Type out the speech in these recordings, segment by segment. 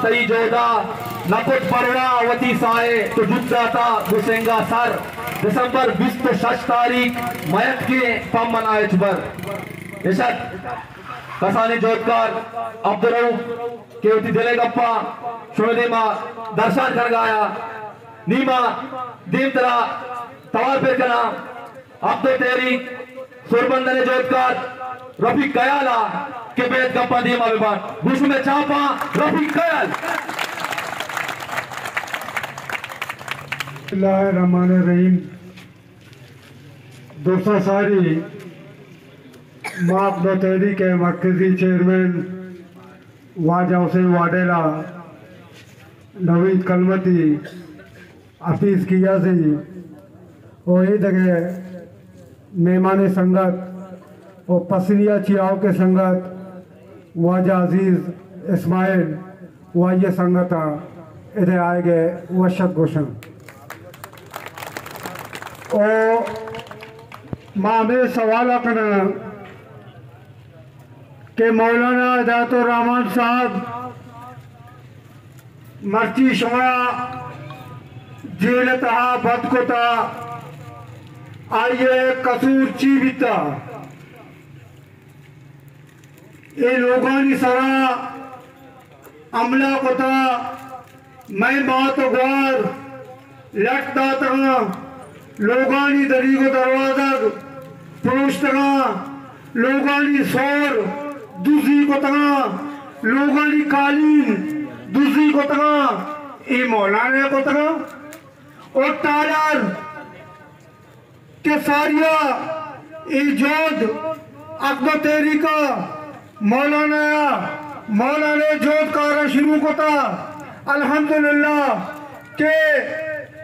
تئی جودا نہ کت پروا وتی ساہے، تو جت داتا گو سنگا سر۔ دسمبر بیست و شش تاریخ میت کے پم منا ہچبر۔ اشت کسانیں جہدکار عبدالرؤف کہ وتی دل ءِ گپاں شمئے دیما درشان کنگا آیا، نی ما دیم ترا توار پر کناں۔ عبدو تحریک سوربندن ءِ جہدکار رفیق کیال ءَ کہ بیت گپاں دیما ببان۔ گوش مئے چاپاں رفیق کیال۔ بسم اللہ الرحمن الرحیم۔ درساں ساری ما عبدو تحریک ءِ مرکزی چیئرمین واجہ حسین واڈیلا، نوید کلمتی، حفیظ کیازی و اے دگہ مہمانیں سنگت و پسنیا چی آؤکیں سنگت واجہ عزیز اسماعیل و آئی سنگتاں ادے آئیگے وشت گوشن۔ او ما ہمے سوال کناں کہ مولانا ہدایت الرحمان صاحب مرچی شما جیل تہا بند کتا، آئی ءِ قصور چی بیتا؟ اے لوگانی سرا حملہ کتا، مئے مات و گوار لٹ داتگاں، لوگانی دریگ و دروازگ پروشتگاں، لوگانی سور دزی کتگاں، لوگانی قالین دزی کتگاں، اے مولانا کتگاں۔ او ٹالر کہ ساریا اے جہد عقد و تحریک ءَ مولانا ءَ، مولانا ءِ جہدکاراں شروع کتا۔ الحمدللہ کہ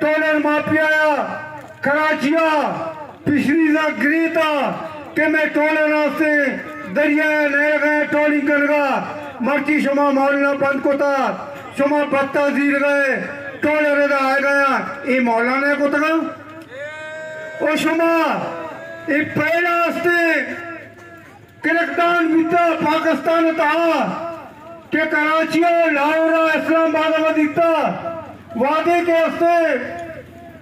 ٹولر مافیا ءَ کراچی ءَ فشریز ءَ گریتا کہ مئے ٹولر آستے دریا ءَ نیلگا ٹولی کنگا، مرچی شما مولانا بند کتا، شما بتا زیرگا ٹولر ادا آئیگا، اے مولانا کتگا۔ او شما اے پہلا استے کریک ڈاؤن بیتا پاکستان تہا کہ کراچی ءَ، لاہور ءَ، اسلام آباد ءَ دیتا، وہدے کہ استے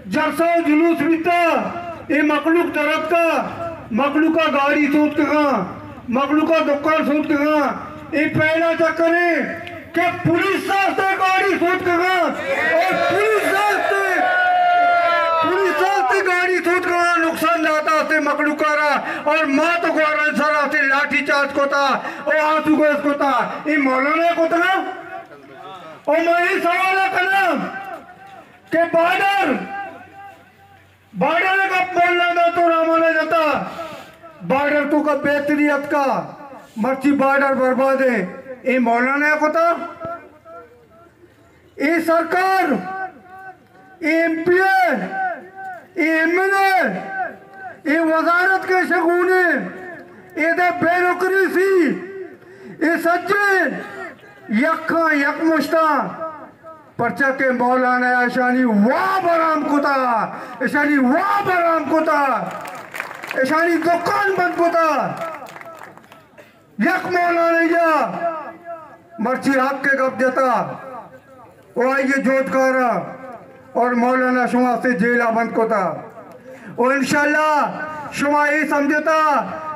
جلسہ و جلوس بیتا، اے مخلوق درتکا، مخلوقا گاڑی سوتکگا، مخلوقا دکان سوتکگا، اے پہلا چکرے کہ پولیس آستے گاڑی سوتکگا، اور پولیس آستے، پولیس آستے گاڑی سوتکگا، نقصان داتا آستے مخلوقا را، اور مات و گواران سر آستے لاٹھی چارج کتا، اور آنسو گیس کتا، اے مولانا کتگا۔ اور میں اے سوال کناں کہ بارڈر بارڈر ءِ گپ مولانا ہدایت الرحمان ءَ جتا، بارڈر توکا بہتری اتکا، مرچی بارڈر برباد اے، اے مولانا ءَ کتا؟ اے سرکار، اے ایم پی اے، اے ایم این اے، اے وزارت کے شگونے، اے دے بیوروکریسی، اے سجے یکاں یک مشتاں پرچا کہ مولانا ءَ اشانی واب حرام کتا، اشانی واب حرام کتا، اشانی دکان بند کتا۔ یک مولانا یا مرچی حق ءِ گپ جتا، او آئی ءِ جہدکاراں اور مولانا شما سے جیلا بند کتا۔ و انشاءاللہ شما اے سمجھتا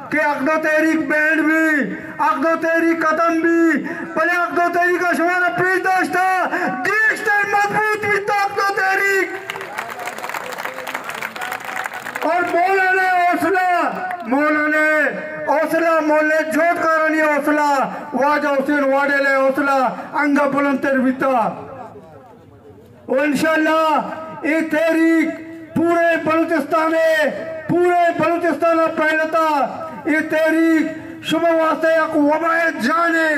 کہ عقد و تحریک بینڈ بی، عقد و تحریک ختم بی، بلے عقد و تحریک ءَ شما را پیش داشتا، گیشتر مضبوط بیتا عقد و تحریک۔ اور مولانا حوصلہ، مولانا حوصلہ، مولانا جہدکارانی حوصلہ، واجہ حسین واڈیلہ حوصلہ انگا بلندتر بیتا۔ و انشاءاللہ اے تحریک پورے بلوچستان ءَ، پورے بلوچستان ءَ پھیلتا۔ اے تحریک شما واسطہ یک وبائے جانے۔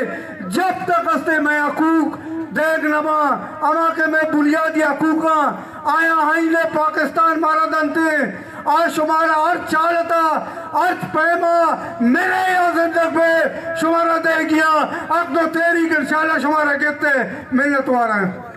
جب تک استے مئے حقوق دیگ نباں، ہما کہ مئے بنیادی حقوقاں، آیا آئین پاکستان مارا دنتے، آ شمارا ہر چالتا، ہر پیما مرے یا زندگ بے، شمارا دے گیا۔ عقد و تحریک انشاءاللہ شمارا گتے۔ منت واراں۔